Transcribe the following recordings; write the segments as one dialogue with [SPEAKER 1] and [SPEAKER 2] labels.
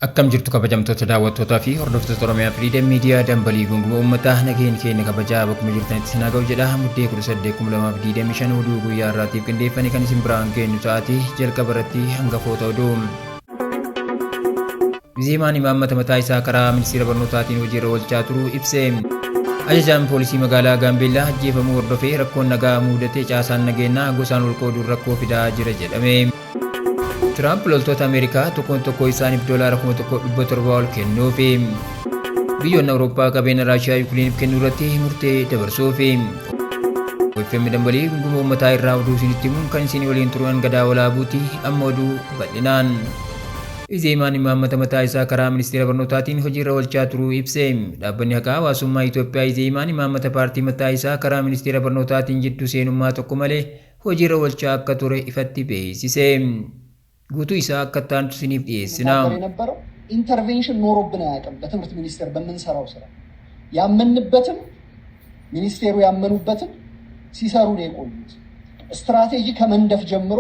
[SPEAKER 1] Akkam jirtu kabajamtoota daawwattootaa fi hordoftoota Oromiyaa Firiidem Miidiyaa dambalii gunguma uummataa nageen keenya kabajaa bakkuma jirtanitti isin haa ga'u jedha. Muddee 18,2025 oduu guyyaa har'aatiif qindeeffame kan isin biraan geenyu sa'aatii jalqaba irratti hangafoota oduu. Izeemaan imaammata mataa isaa karaa ministeera barnootaatiin hojiirra oolchaa turuu ibse. Ajajaan poolisii magaalaa Gaambeellaa ajjeefamuu hordofee rakkoon nagaa muudate caasaan nageenyaa gosaan ol qooduun rakkoo fidaa jira jedhame. Tiraamp loltoota Ameerikaa tokkoon tokkoo isaaniif doolaara 1,700 ol kennuufi. Biyyoonni Awurooppaa qabeenya Raashiyaa Yukireeniif kennuu irratti murtee dabarsuufi. FM dambalii gunguma uummataa irraa oduu isinitti himuun kan isin waliin turan Gadaa Walaabuuti amma oduu bal'inaan. Izeemaan imaammata mataa isaa karaa ministeera barnootaatiin hojiirra oolchaa turuu ibse. Dhaabbanni haqaa hawaasummaa Itoophiyaa Izeemaan imaammata paartii mataa isaa karaa ministeera barnootaatiin jidduu seenummaa tokko malee hojiirra oolchaa akka ture ifatti beeksise. Guutuu isaa akka itti isiniif dhiyeessina.
[SPEAKER 2] ስንናገር የነበረው ኢንተርቬንሽን ኖሮብን አያውቅም። በትምህርት ሚኒስቴር በምንሰራው ስራ ያመንበትም ሚኒስቴሩ ያመኑበትም ሲሰሩ ነው የቆዩት። ስትራቴጂ ከመንደፍ ጀምሮ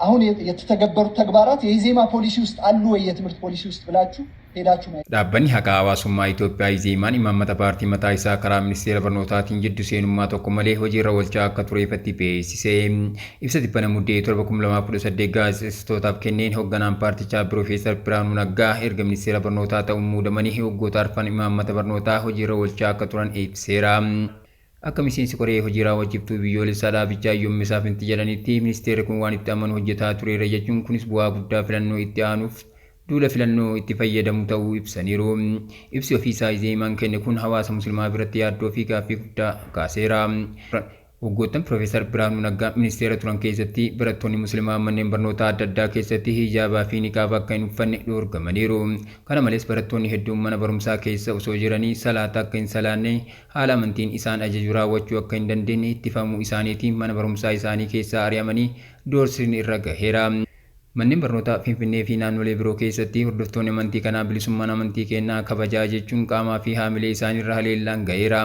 [SPEAKER 2] አሁን የተተገበሩት ተግባራት የኢዜማ ፖሊሲ ውስጥ አሉ ወይ የትምህርት ፖሊሲ ውስጥ ብላችሁ ሄዳችሁ ማየት
[SPEAKER 1] Dhaabbanni haqaa hawaasummaa Itoophiyaa Izeemaan imaammata paartii mataa isaa karaa ministeera barnootaatiin jiddu seenummaa tokko malee hojiirra oolchaa akka ture ifatti beeksise. Ibsa tibbana Muddee 7,2018 gaazexeessitootaaf kenneen hoogganaan paartichaa Piroofeesar Biraanuu Naggaa erga ministeera barnootaa ta'uun muudamanii waggoota arfan imaammata barnootaa hojiirra oolchaa akka turan ibseera. Akka miseensi koree hojii raawwachiiftuu biyyoolessaa dhaabichaa Yoommisaa Finti jedhanitti ministeerri kun waan itti amanu hojjetaa tureera jechuun kunis bu'aa guddaa filannoo itti aanuuf duula filannoo itti fayyadamu ta'uu ibsaniiru. Ibsi ofiisaa Izeemaan kenne kun hawaasa musliimaa biratti yaaddoo fi gaaffii guddaa kaaseera. Waggoottan Piroofeesar Biraanuu Naggaa ministeera turan keessatti barattoonni musliimaa manneen barnootaa adda addaa keessatti hijaabaa fi niqaaba akka hin uffanne dhoorgamaniiru. Kana malees barattoonni hedduun mana barumsaa keessa osoo jiranii salaata akka hin salaanne haala amantiin isaan ajaju raawwachuu akka hin dandeenye ittifamuu isaaniitiin mana barumsaa isaanii keessaa ari'amanii doorsisni irra gaheera. Manneen barnootaa Finfinnee fi naannolee biroo keessatti hordoftoonni amantii kanaa bilisummaan amantii kennaa kabajaa jechuun qaamaa fi haamilee isaaniirra haleellaan gaheera.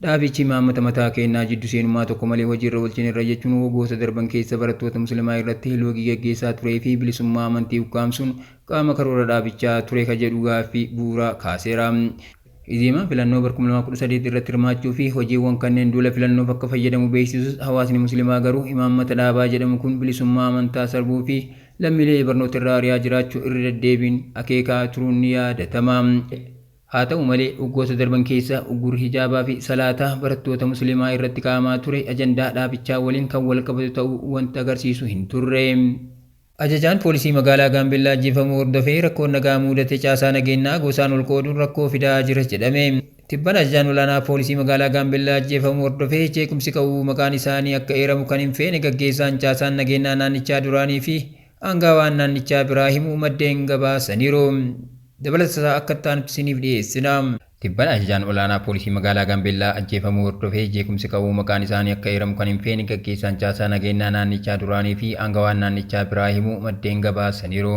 [SPEAKER 1] Dhaabichi imaammata mataa kennaa jiddu seenummaa tokko malee hojiirra oolchineerra jechuun waggoota darban keessa barattoota musliimaa irratti loogii gaggeessaa turee fi bilisummaa amantii ukkaamsuun qaama karoora dhaabichaa ture ka jedhu gaaffii bu'uuraa kaaseera. Izeemaan filannoo bara 2018 irratti hirmaachuu fi hojiiwwan kanneen duula filannoof akka fayyadamu beeksisus hawaasni musliimaa garuu imaammata dhaabaa jedhamu kun bilisummaa amantaa sarbuu fi lammiilee barnoota irraa ari'aa jiraachuu irra deddeebiin akeekaa turuun ni yaadatama. Haa ta'u malee waggoota darban keessa uggurri hijaabaa fi salaataa barattoota musliimaa irratti kaa'amaa ture ajandaa dhaabichaa waliin kan wal qabatu ta'uu wanta agarsiisu hin turre. Ajajaan poolisii magaalaa Gaambeellaa ajjeefamuu hordofee rakkoon nagaa mudate caasaa nageenyaa gosaan ol qooduun rakkoo fidaa jira jedhame. Tibbana ajajaan olaanaa poolisii magaalaa Gaambeellaa ajjeefamuu hordofee jeequmsi ka'uu maqaan isaanii akka eeramu kan hin feene gaggeessaan caasaan nageenyaa naannichaa duraanii fi aangawaan naannichaa biraa himuu maddeen gabaasaniiru. Dabalataa akka itti aanutti isiniif dhiyeessina. Tibbana ajajaan olaanaa poolisii magaalaa Gaambeellaa ajjeefamuu hordofee jeequmsi ka'uu maqaan isaanii akka eeramu kan hin feene gaggeessaan caasaa nageenyaa naannichaa duraanii fi aangawaan naannichaa biraa himuu maddeen gabaasaniiru.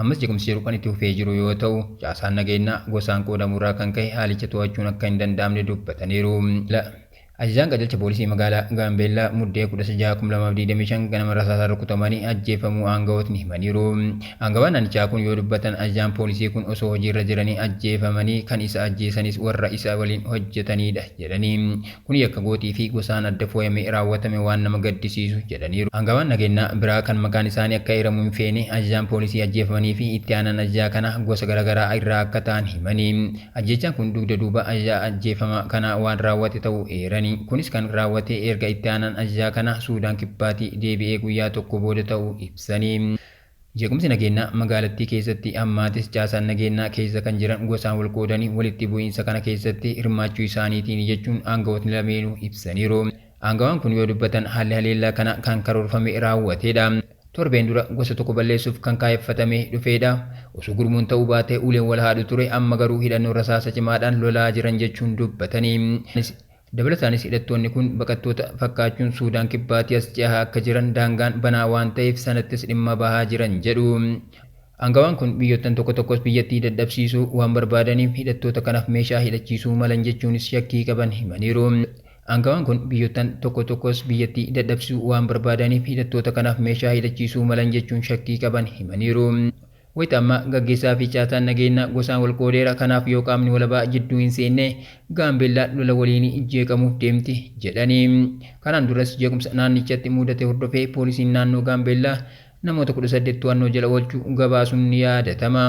[SPEAKER 1] Ammas jeequmsi jiru kan itti fufee jiru yoo ta'u caasaan nageenyaa gosaan qoodamurraa kan ka'e haalicha to'achuun akka hin danda'amne dubbataniiru. Ajajaan qajeelcha poolisii magaalaa Gaambeellaa Muddee 16,2025 ganama rasaasaan rukutamanii ajjeefamuu aangawootni himaniiru. Aangawaan naannichaa kun yoo dubbatan ajajaan poolisii kun osoo hojiirra jiranii ajjeefamanii kan isa ajjeesanis warra isa waliin hojjetanidha jedhanii. Kun yakka gootii fi gosaan adda fooyamee raawwatame waan nama gaddisiisu jedhaniiru. Aangawaan nageenyaa biraa kan maqaan isaanii akka eeramu hin feene ajajaan poolisii ajjeefamanii fi itti aanaan ajajaa kana gosa garaagaraa irraa akka ta'an himanii. Ajjechaan kun dugda duuba ajajaa ajjeefama kana waan raawwate ta'uu eeranii. Kunis kan raawwate erga itti aanaan ajajaa kana Suudaan kibbaatii deebi'ee guyyaa tokko booda ta'uu ibsanii. Jeequmsi nageenyaa magaalattii keessatti ammaatis caasaan nageenyaa keessa kan jiran gosaan wal qoodanii walitti bu'iinsa kana keessatti hirmaachuu isaaniitiin jechuun aangawootni lameenuu ibsaniiru. Aangawaan kun yoo dubbatan haalli haleellaa kana kan karoorfame raawwatedha. Torbeen dura gosa tokko balleessuuf kan kaayeffatamee dhufedha. Osoo gurmuun ta'uu baatee uleen wal haadhu ture amma garuu hidhannoo rasaasa cimaadhaan lolaa jiran jechuun dubbatanii. Dabalataanis hidhattoonni kun baqattoota fakkaachuun Suudaan kibbaatii as ce'aa akka jiran daangaan banaa waan ta'eef sanattis dhimma bahaa jiran jedhu. Aangawaan kun biyyoottan tokko tokkos biyyattii dadhabsiisuu waan barbaadaniif hidhattoota kanaaf meeshaa hidhachiisuu malan jechuunis shakkii qaban himaniiru. Aangawaan kun biyyoottan tokko tokkos biyyattii dadhabsiisuu waan barbaadaniif hidhattoota kanaaf meeshaa hidhachiisuu malan jechuun shakkii qaban himaniiru. Wayita ammaa gaggeessaa fi caasaan nageenyaa gosaan wal qoodeera, kanaaf yoo qaamni walabaa jidduu hin seenne Gaambeellaan lola waliin jeeqamuuf deemti jedhanii. Kanaan duras jeequmsa naannichatti mudate hordofee poolisiin naannoo Gaambeellaa namoota 18 to'annoo jala oolchuu gabaasuun ni yaadatama.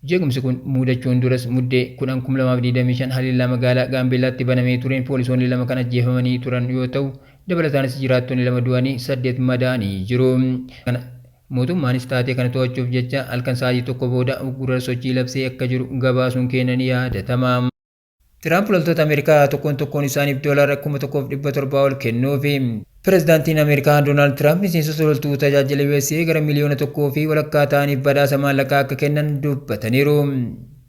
[SPEAKER 1] Jeequmsi kun mudachuun duras Muddee 10, 2025 haleellaa magaalaa Gaambeellaatti banamee tureen poolisoonni lama kan ajjeefamanii turan yoo ta'u, dabalataanis jiraattonni lama du'anii saddeet madaa'anii jiru. Mootummaanis taatee kana to'achuuf jecha halkan sa'aatii 1 booda uggura sochii labsee akka jiru gabaasuun keenya ni yaadatama. Tiraamp loltoota Ameerikaa tokkoon tokkoon isaaniif doolaara 1,700 ol kennuufi. Pirezidaantiin Ameerikaa Doonaald Tiraamp miseensota loltuu tajaajila USA gara miliyoona tokkoo fi walakkaa ta'aniif badhaasa maallaqaa akka kennan dubbataniiru.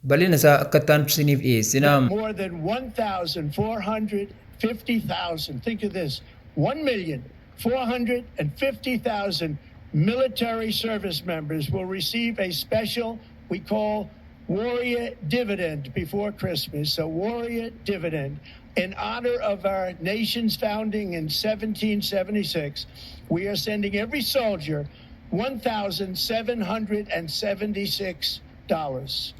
[SPEAKER 1] Bal'ina isaa akka itti aanutti isiniif dhiyeessina.
[SPEAKER 3] More than 1,450,000, think of this, 1,450,000 military service members will receive a special we call warrior dividend before Christmas, a warrior dividend in honor of our nation's founding in 1776. We are sending every soldier $1,776.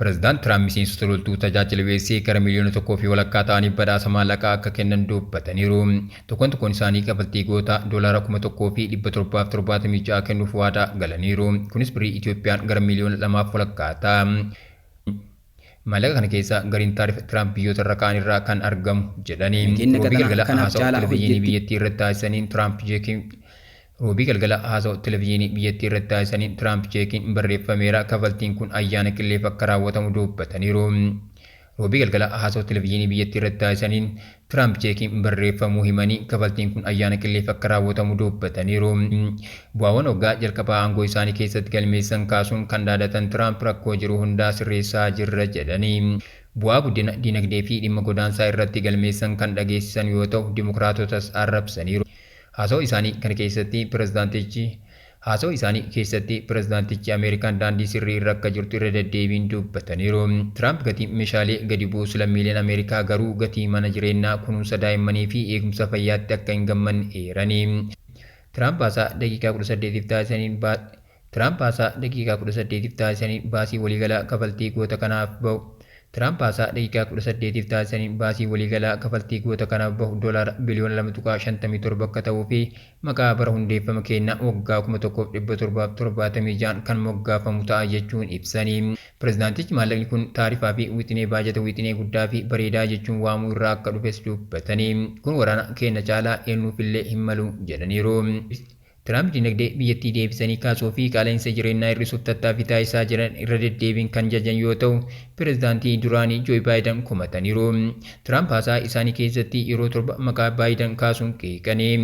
[SPEAKER 1] Pirezidaant Tiraamp miseensota loltuu tajaajila USA gara miliyoona tokkoo fi walakkaa ta'aniif badhaasa maallaqaa akka kennan dubbataniiru. Tokkoon tokkoon isaanii kaffaltii gootaa doolaara 1,776 kennuuf waadaa galaniiru. Kunis birrii Itoophiyaan gara miliyoona lamaaf walakkaa ta'a. Maallaqa kana keessaa gariin taarifa Tiraamp biyyoota irra ka'an irraa kan argamu jedhanii.
[SPEAKER 4] Nageenya
[SPEAKER 1] Roobii
[SPEAKER 4] qaxanaa
[SPEAKER 1] galgala
[SPEAKER 4] kanaaf
[SPEAKER 1] haasawaa
[SPEAKER 4] caalaa
[SPEAKER 1] televezyiinii
[SPEAKER 4] hojjetti.
[SPEAKER 1] biyyattii irratti taasisaniin Tiraamp jeekiin Roobii galgala haasawaa televezyiinii biyyattii irratti taasisaniin Tiraamp cheekiin barreeffameera, kafaltiin kun ayyaana qilleef akka raawwatamu dubbataniiru. Roobii galgala haasawaa televezyiinii biyyattii irratti taasisaniin Tiraamp cheekiin barreeffamuu himanii kafaltiin kun ayyaana qilleef akka raawwatamu dubbataniiru. Bu'aawwan waggaa jalqabaa aangoo isaanii keessatti galmeessan kaasuun kan dhaadatan Tiraamp rakkoo jiru hundaa sirreessaa jirra jedhanii. Bu'aa guddina dinagdee fi dhimma godaansaa irratti galmeessan kan dhageessisan yoo ta'u, Dimokiraatotas arrabsaniiru. Haasawaa isaanii kana keessatti pirezidaantichi Haasawaa isaanii keessatti pirezidaantichi Ameerikaan daandii sirrii irra akka jirtu irra deddeebiin dubbataniiru. Tiraamp gatiin meeshaalee gadi bu'us lammiileen Ameerikaa garuu gatii mana jireenyaa, kunuunsa daa'immanii fi eegumsa fayyaatti akka hin gammanne eeranii. Tiraamp haasaa daqiiqaa 18f taasisaniin Tiraamp haasaa daqiiqaa 18f taasisaniin baasii waliigalaa kafaltii goota kanaaf bahu Tiraamp haasaa daqiiqaa 18f taasisaniin baasii waliigalaa kafaltii goota kanaaf bahu doolaara biliyoona 2.57 akka ta'uu fi maqaa bara hundeeffama keenyaa waggaa 1776n kan moggaafamu ta'a jechuun ibsanii. Pirezidaantichi maallaqni kun taarifaa fi wixinee baajata wixinee guddaa fi bareedaa jechuun waamuu irraa akka dhufes dubbatanii. Kun waraana keenya caalaa eenyuufillee hin malu jedhaniiru. Tiraamp dinagdee biyyattii deebisanii kaasuu fi qaala'insa jireenyaa hir'isuuf tattaaffii taasisaa jiran irra deddeebiin kan jajan yoo ta'u, pirezidaantii duraanii Joo Baayidan komataniiru. Tiraamp haasaa isaanii keessatti yeroo torba maqaa Baayidan kaasuun qeeqanii.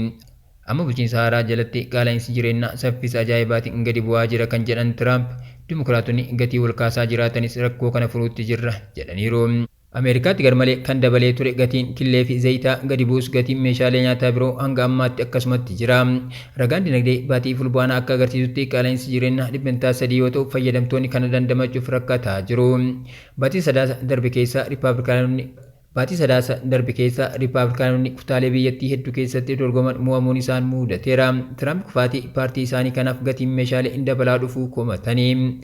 [SPEAKER 1] Amma bulchiinsa haaraa jalatti qaala'insi jireenyaa saffisa ajaa'ibaatiin gadi bu'aa jira kan jedhan Tiraamp, Dimokiraatonni gatii ol kaasaa jiraatanis rakkoo kana furuutti jirra jedhaniiru. Ameerikaatti garmalee kan dabalee ture gatiin killee fi zayitaa gadi bu'us gatiin meeshaalee nyaataa biroo hanga ammaatti akkasumatti jira. Ragaan dinagdee baatii Fulbaanaa akka agarsiisutti qaala'insi jireenyaa %3 yoo ta'u fayyadamtoonni kana dandamachuuf rakkataa jiru. Baatii Sadaasa darbe keessa Rippaablikaanonni Baatii Sadaasa darbe keessa Rippaablikaanonni kutaalee biyyattii hedduu keessatti dorgoman mo'amuun isaan muudateera. Tiraamp kufaatii paartii isaanii kanaaf gatiin meeshaalee dabalaa dhufuu komatanii.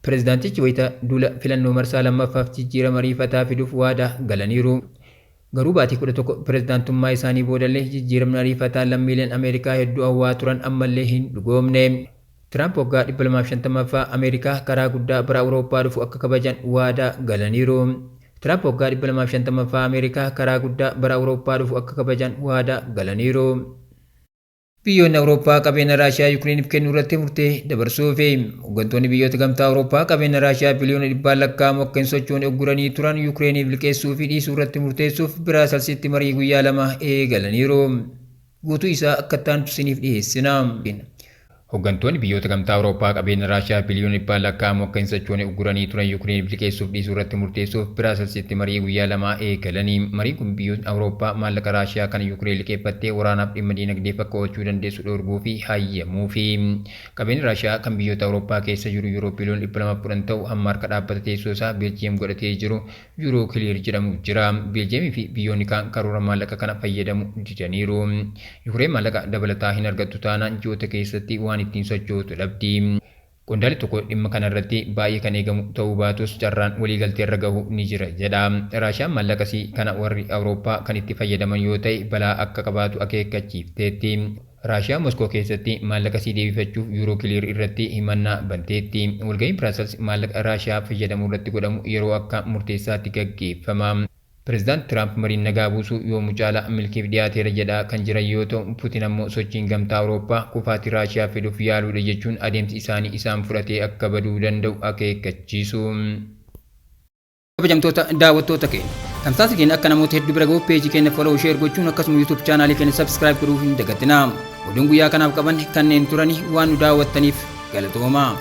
[SPEAKER 1] Pirezidaantichi wayita duula filannoo marsaa lammaffaaf jijjiirama ariifataa fiduuf waadaa galaniiru. Garuu baatii 11 pirezidaantummaa isaanii boodallee jijjiiramni ariifataan lammiileen Ameerikaa hedduu hawwaa turan ammallee hin dhugoomne. Tiraamp waggaa 250ffaa Ameerikaa karaa guddaa bara Awurooppaa dhufu akka kabajan waadaa galaniiru. Tiraamp waggaa 250ffaa Ameerikaa karaa guddaa bara Awurooppaa dhufu akka kabajan waadaa galaniiru. Biyyoonni Awurooppaa qabeenya Raashiyaa Yukireeniif kennuu irratti murtee dabarsuufi. Hooggantoonni biyyoota Gamtaa Awurooppaa qabeenya Raashiyaa biliyoona dhibbaan lakkaa'amu akka hin sochoone ugguranii turan Yukireeniif liqeessuu fi dhiisuu irratti murteessuuf Biraasalsitti marii guyyaa lama eegalaniiru. Guutuu isaa akka itti aanutti isiniif dhiyeessina. Hooggantoonni biyyoota Gamtaa Awurooppaa qabeenya Raashiyaa biliyoona dhibbaan lakkaa'amu akka hin sochoone ugguranii turan Yukireeniif liqeessuuf dhiisuu irratti murteessuuf Biraaselsitti marii guyyaa lamaa eegalanii. Mariin kun biyyoonni Awurooppaa maallaqa Raashiyaa kan Yukireen liqeeffattee waraanaaf dhimma diinagdeef akka oolchuu dandeessu dhorguu fi hayyamuufi. Qabeenyi Raashiyaa kan biyyoota Awurooppaa keessa jiru Yuuroo biliyoona 210 ta'u hamma harka dhaabbata teessoo isaa Beeljiyeem godhatee jiru Yuuroo Kiliir jedhamu jira. Beeljiyeemii fi biyyoonni kaan karoora maallaqa kana fayyadamu didaniiru. Yukireen maallaqa dabalataa hin argattu taanaan ji'oota keessatti waan ittiin sochootu dhabdi. Qondaalli tokko dhimma kanarratti baay'ee kan eegamu ta'uu baatus carraan waliigaltee irra gahu ni jira jedha. Raashiyaan maallaqasii kana warri Awurooppaa kan itti fayyadaman yoo ta'e balaa akka qabaatu akeekkachiifteetti. Raashiyaan Moskoo keessatti maallaqasii deebifachuuf Yuuroo Kiliir irratti himannaa banteetti. Walga'iin Biraasels maallaqa Raashiyaa fayyadamuu irratti godhamu yeroo akka murteessaatti gaggeeffama. Pireezidaant Tiraamp mariin nagaa buusuu yoomuu caalaa milkiif dhiyaateera jedhaa kan jiran yoo ta'u, Putin ammoo sochiin Gamtaa Awurooppaa kufaatii Raashiyaa fiduuf yaaluudha jechuun adeemsi isaanii isaan fudhatee akka baduu danda'u akeekkachiisu. Kabajamtoota daawwattoota keenya, tamsaasa keenya akka namoota hedduu bira gahuuf peejii keenya follow, share gochuun akkasuma YouTube chaanaalii keenya subscribe godhuu hin dagatinaa. Oduun guyyaa kanaaf qaban kanneen turani, waan nu daawwattaniif galatoomaa.